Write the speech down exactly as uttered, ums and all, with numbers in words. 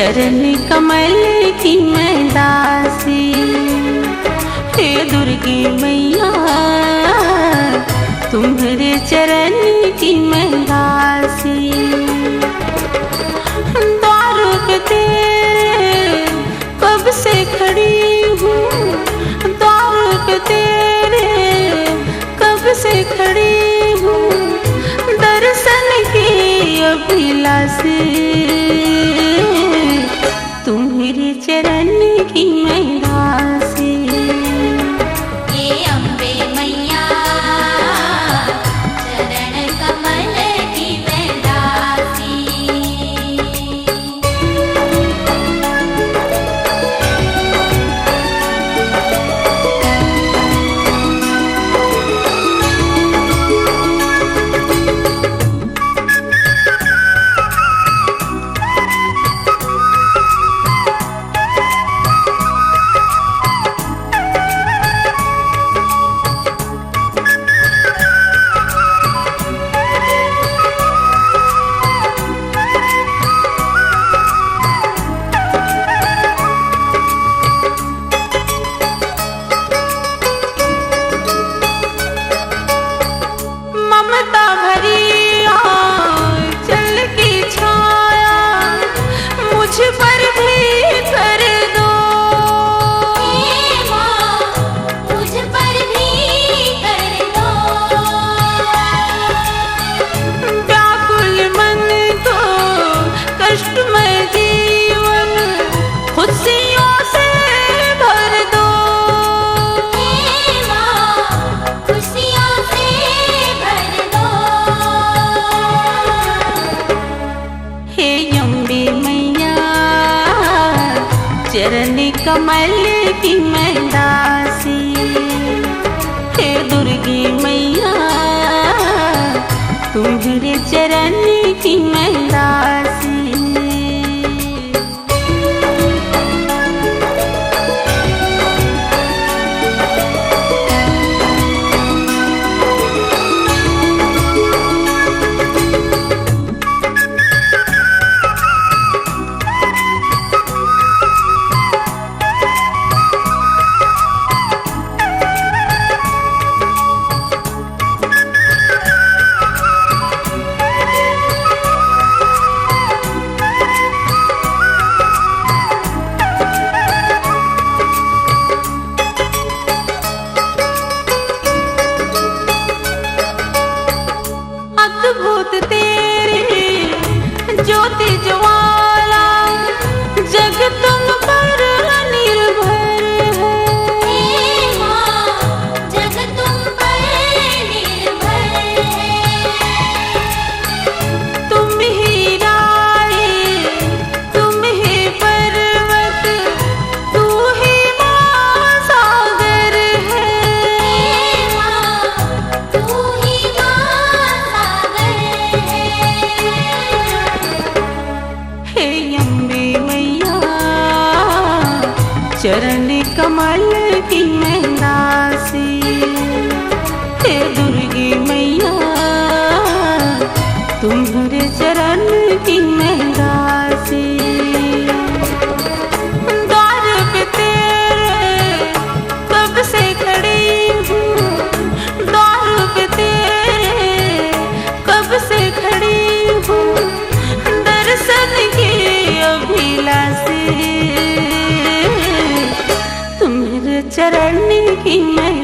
चरण कमल की मैं दासी, हे दुर्गे मैया, तुम्हरे चरण की मैं दासी। द्वार पे तेरे कब से खड़ी हूँ, द्वार पे तेरे कब से खड़ी हूँ, दर्शन की अभिलाषी, तुम्हरे चरण की मैं दासी। हे अम्बे मैया, चरण कमल की मैं दासी। ममता भरी आंचल की छाया मुझ पर भी कर दो। हे माँ, मुझ पर भी कर दो। व्याकुल मन को कष्टमय जीवन खुशियों से भर दो। हे माँ, खुशियों से भर दो। हे अम्बे मैया, चरण कमल की मैं दासी। हे दुर्गे मैया, तुम्हरे चरण की मैं दासी। अद्भुत तेरी ज्योति ज्वाला, जग तुम पर निर्भर है। हे माँ, जग तुम पर निर्भर है। तुम ही राय, तुम ही पर्वत, तू ही महासागर है। हे माँ, तू ही महासागर है। हे अम्बे मैया, चरण कमल की मैं दासी। हे दुर्गे मैया, तुम्हरे चरण की मैं दासी। द्वार पे तेरे कब से खड़ी हूँ, द्वार पे तेरे कब से खड़ी हूँ, दर्शन की अभिलाषी, तुम्हरे चरण की मैं